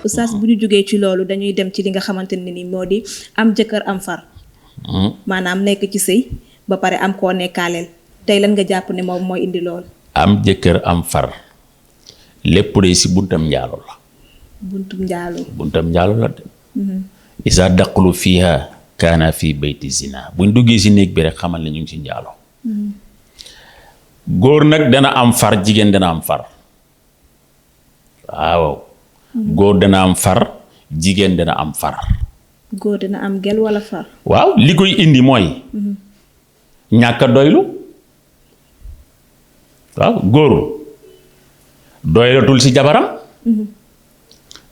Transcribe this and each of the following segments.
oustaz bu ñu jógee ci loolu dañuy dem ci li nga xamante ne ni moo di am jëkkër am far maanaam nekk ci sëy ba pare am koo nekkaaleel tey lan nga jàpp ne moom mooy indi loolu am jëkkër am far lépp de si buntam njaalo la buntam njaalo la de isa daqlu fiha kaana fi bayti zina buñ duggee si néeg bi rek xamal ne ñu ngi si njaalo góor nag dana am far jigéen dana am far waaw góor dana am far jigéen dana am far góor dina am gel wala far waaw li koy indi mooy ñàkk a doylu waaw góor doylatul ci jabaram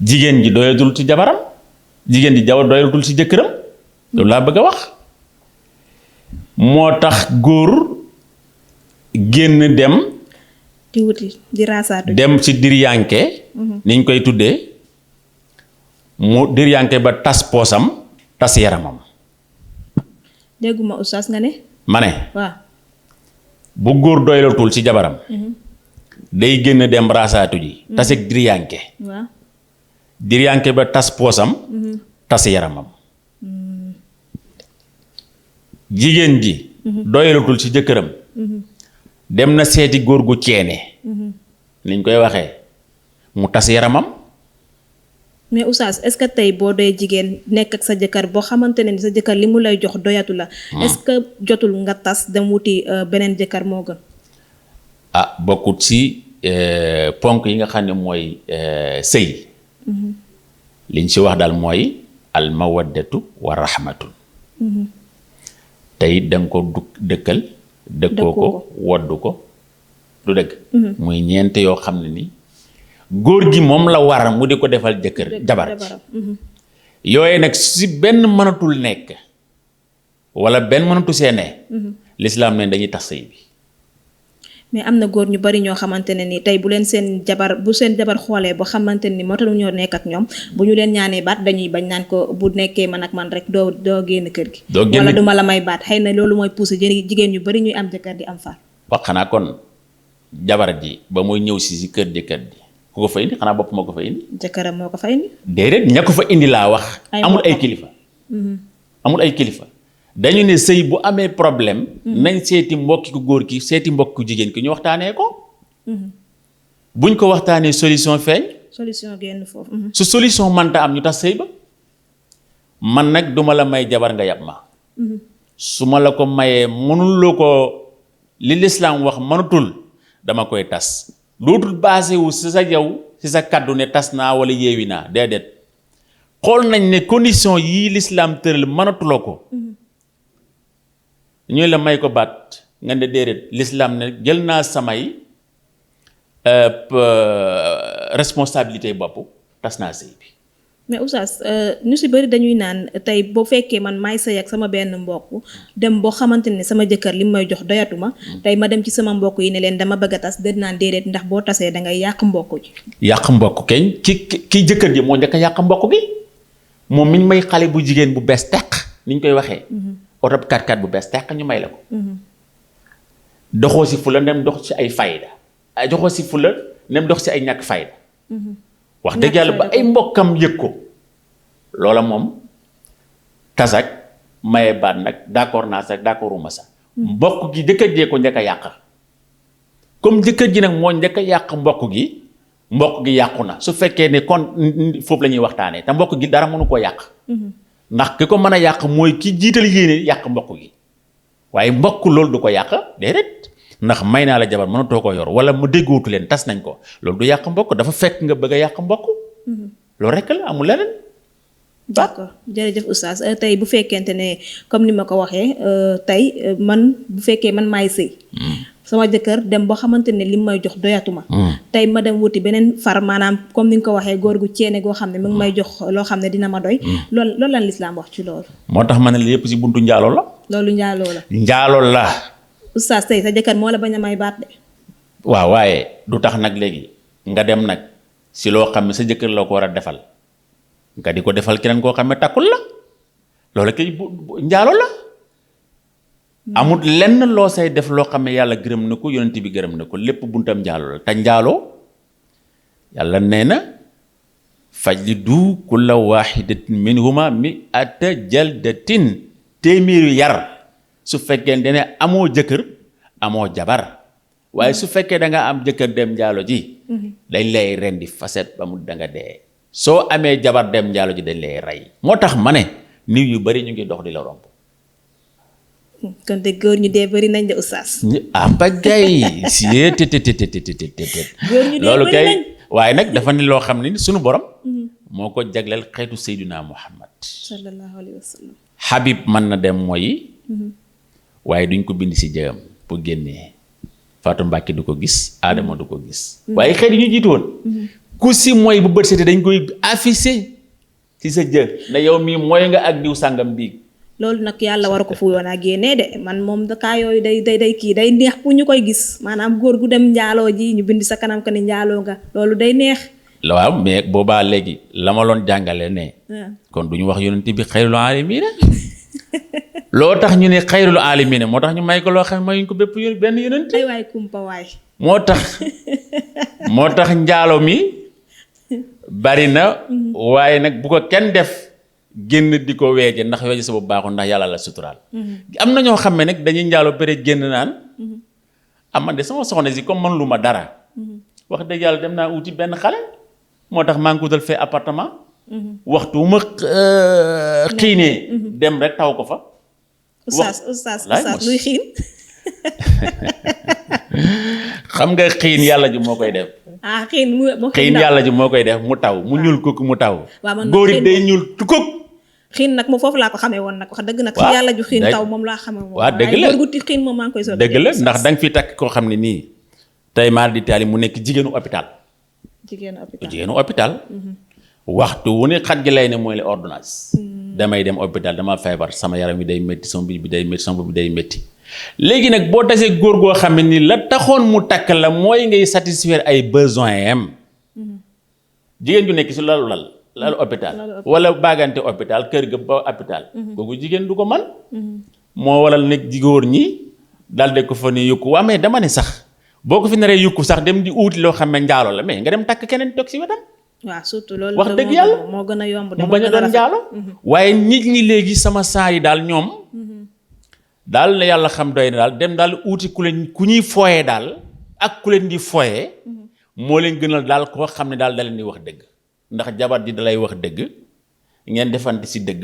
jigéen ji doylatul ci jabaram jigéen ji doylatul ci jëkkëram loolu laa bëgg a wax moo tax góor génn dem di wuti di raasaatu dem ci diryanke niñ koy tuddee mu diryanke ba tas poosam tas yaramam dégguma oustaz nga ne ma ne waaw bu góor doylatul ci jabaram day génn dem raasaatu ji taseg diryanke waaw diryanke ba tas poosam tas yaramam jigéen ji doylatul ci jëkkëram dem na seeti góor gu ceene niñ koy waxee mu tas yaramam mais oustaz est-ce que tey boo dee jigéen nekk ak sa jëkkër boo xamante ne ni sa jëkkër li mu lay jox doyatu la est-ce que jotul nga tas dem wuti beneen jëkkër moo gën bokkut ci ponk yi nga xam ne mooy sëy liñ ci wax daal mooy al mawaddatu wa rahmatun tey danga ko dëkkal dëkkoo ko woddu ko du dëgg muy ñeent yoo xam ne ni góor gi moom la war mu di ko defal jëkkër jabar yooyu nag si benn mënatul nekk wala benn mënatu see ne lislaam ne dañuy tax sëy bi mais am na góor ñu bari ñoo xamante ne ni tey bu seen jabar xoolee ba xamante ne ni moo tax ñoo nekk ak ñoom bu ñu leen ñaanee baat dañuy bañ naan ko bu nekkee man ak man rek doo génn kër gi wala duma la may baat xëy na loolu mooy poussé jigéen ñu bari ñuy am jëkkër di am far wax xanaa kon jabar ji ba muy ñëw si kër jëkkër ji ku ko fa indi xanaa bopp moo ko fa indi jëkkëram moo ko fa indi déedéet ña ko fa indi laa wax amul ay kilifa amul ay kilifa dañu ne sëy bu amee problème nañ seeti mbokki ku góor ki seeti mbokki ku jigéen ki ñu waxtaanee ko buñ ko waxtaanee solution feeñ solution génn foofu su solution manta am ñu tax sëy ba man nag duma la may jabar nga yab ma su ma la ko mayee mënuloo ko li lislaam wax mënatul dama koy tas dootul basé wu si sa yow si sa kaddu ne tas naa wala yeewi naa déedéet xool nañ ne condition yii lislaam tëral mënatuloo ko ñooy la may ko baat nga ne déedéet lislaam ne jël naa samay responsabilité bopp tas naa sëy bi mais oustaz ñu si bëri dañuy naan tey boo fekkee man maay sëy ak sama benn mbokk dem boo xamante ne sama jëkkër li may jox doyatuma tey ma dem ci sama mbokk yi ne leen dama bëgg a tas dañ naan déedéet ndax boo tasee da ngay yàq mbokk ji yàq mbokk keñ ki jëkkër ji moo njëkk a yàq mbokk gi moom miñ may xale bu jigéen bu bees teq niñ koy waxee oto 4x4 bu bees teq ñu may la ko doxoo si fula nem dox ci ay fayda doxoo si fula nem dox ci ay ñàkk fayda wax dëgg yàlla ba ay mbokkam yëg ko loola moom tasak maye baat nag d'accord naa sax d'accorduma sax mbokk gi jëkkër jee ko njëkk a yàq comme jëkkër ji nag moo njëkk a yàq mbokk gi yàqu na su fekkee ne kon foofu la ñuy waxtaanee te mbokk gi dara mënu koo yàq ndax ki ko mën a yàq mooy ki jiital yéene yàq mbokk gi waaye mbokk loolu du ko yàq déedéet ndax may naa la jabar mënatoo ko yor wala mu déggootu leen tas nañ ko loolu du yàq mbokk dafa fekk nga bëgg a yàq mbokk loolu rekk la amul leneen d'accord jërëjëf oustaz tey bu fekkente ne comme ni ma ko waxee tey man bu fekkee man maay sëy sama jëkkër dem boo xamante ne li may jox doyatuma tey ma dem wuti beneen far maanaam comme ni nga ko waxee góor gu ceene goo xam ne mu ngi may jox loo xam ne dina ma doy loolu lan lislaam wax ci loolu moo tax ma ne la yépp ci buntu njaaloo la loolu njaaloo la oustaz tey sa jëkkër moo la bañ a may baat de waaw waaye du tax nag léegi nga dem nag si loo xam ne sa jëkkër la ko war a defal nga di ko defal keneen koo xam ne takkul la loolu kay njaaloo la amul lenn loo say def loo xam ne yàlla gërëm na ko yonent bi gërëm na ko lépp buntam njaaloo la te njaaloo yàlla nee na fajlidu kulla wahidatin minhuma mi'ata jaldatin téeméeri yar su fekkee ne amoo jëkkër amoo jabar waaye su fekkee da nga am jëkkër dem njaalo ji dañ lay rendi faset ba mu da nga dee soo amee jabar dem njaalo ji dañ lay rey moo tax ma ne nit yu bari ñu ngi dox di la romb kon de góor ñu dee bari nañ de oustaz ba gay si loolu kay waaye nag dafa ne loo xam ne sunu borom moo ko jagleel xeetu Seydina Muhammad sallallahu alayhi wa sallam Habib mën na dem mooy waaye duñ ko bind si jëgam bu génnee Fatou Mbacke du ko gis Adama du ko gis waaye xeet yi ñu jiitu woon ku si mooy bu bët seete dañ koy affiché ci sa jë na yow mii mooy nga ak diw sàngam bii loolu nag yàlla war ko fu yoon a génnee de man moom dakaa yooyu day kii day neex pour ñu koy gis maanaam góor gu dem njaaloo ji ñu bind sa kanam ka ni njaaloo nga loolu day neex waaw mais boobaa léegi la ma loon jàngale ne kon du ñu wax yonent bi xayrul aalamiina loo tax ñu ne xayrul aalamiina moo tax ñu may ko loo xam mayuñ ko bépp benn yonent ay waay kumpa waay moo tax njaalo mi bari na waaye nag bu ko kenn def génn di ko weeje ndax weeje sa bopp baaxul ndax yàlla la suturaal am na ñoo xam ne nag dañuy njaalo pare génn naan man de sama soxna si comme man lu ma dara wax dëgg yàlla dem naa uti benn xale moo tax maa ngi ko wutal fee appartement waxtu wu ma xiinee dem rek taw ko fa oustaz luy xiin xam nga xiin yàlla ji moo koy def xiin yàlla ji moo koy def mu taw mu ñuul kukk mu taw góor it day ñuul tukuk xiin nag moom foofu laa ko xamee woon nag wax dëgg nag yàlla ju xiin taw moom laa xamee woon waaw dëgg la góor gu ti xiin moom maa ngi koy soog dëgg la ndax da nga fi takk koo xam ne nii tey maar di taali mu nekk jigéenu hôpital waxtu wu ne xat gi lay ne mooy la ordonnance damay dem hôpital dama feebar sama yaram bi day métti sama biir bi day métti sama bopp bi day métti léegi nag boo tasee góor goo xam ne ni la taxoon mu takk la mooy ngay satisfaire ay besoins am jigéen ju nekk si lalu hôpital wala baagante hôpital kër ga ba hôpital kooku jigéen du ko man moo waral nekk góor ñi daal de ko fa ne yukku waa mais dama ne sax boo ko fi naree yukku sax dem di uuti loo xam ne njaalo la mais nga dem takk keneen toog si wetam waaw surtout loolu wax dëgg yàlla moo gën a yomb mu bañ a doon njaalo waaye nit ñi léegi sama saa yi daal ñoom daal na yàlla xam doy na daal dem daal uuti ku ñuy fooyee daal ak ku leen di fooyee moo leen gënal daal koo xam ne daal da leen di wax dëgg ndax jabar ji dalay wax dëgg ngeen defante si dëgg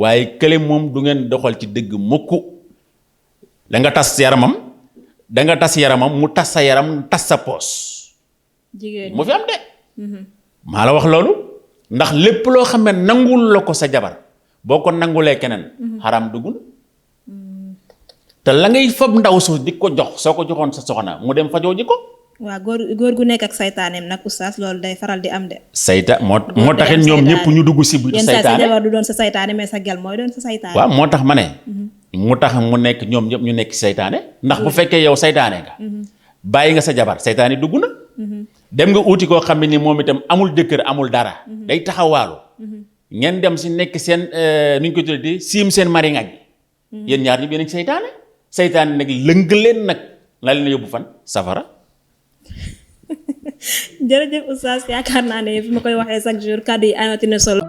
waaye kële moom du ngeen doxal ci dëgg mukk da nga tas yaramam mu tas sa yaram tas sa poos mu fi am de maa la wax loolu ndax lépp loo xam ne nangul la ko sa jabar boo ko nangulee keneen xaram dugg na te la ngay fab ndaw su di ko jox soo ko joxoon sa soxna mu dem fajoo ji ko waaw góor gu nekk ak saytaaneem nag oustaz loolu day faral di am de moo taxit ñoom ñëpp ñu dugg si biir saytaane sa jabar du doon sa saytaane mais sa gel mooy doon sa saytaane waaw moo tax ma ne mu tax mu nekk ñoom ñëpp ñu nekk saytaane ndax bu fekkee yow saytaane nga bàyyi nga sa jabar saytaane dugg na dem nga uuti koo xam ne ni moom itam amul jëkkër amul dara day taxawaalu ngeen dem si nekk seen nu ñu ko tuddee siim seen mari ngañ yéen ñaar ñëpp yéen a ngi saytaane nag lëng leen nag la leen yóbbu fan safara jërëjëf oustaz yaakaar naa ne fi ma koy waxee chaque jour kàddu yi amati na solo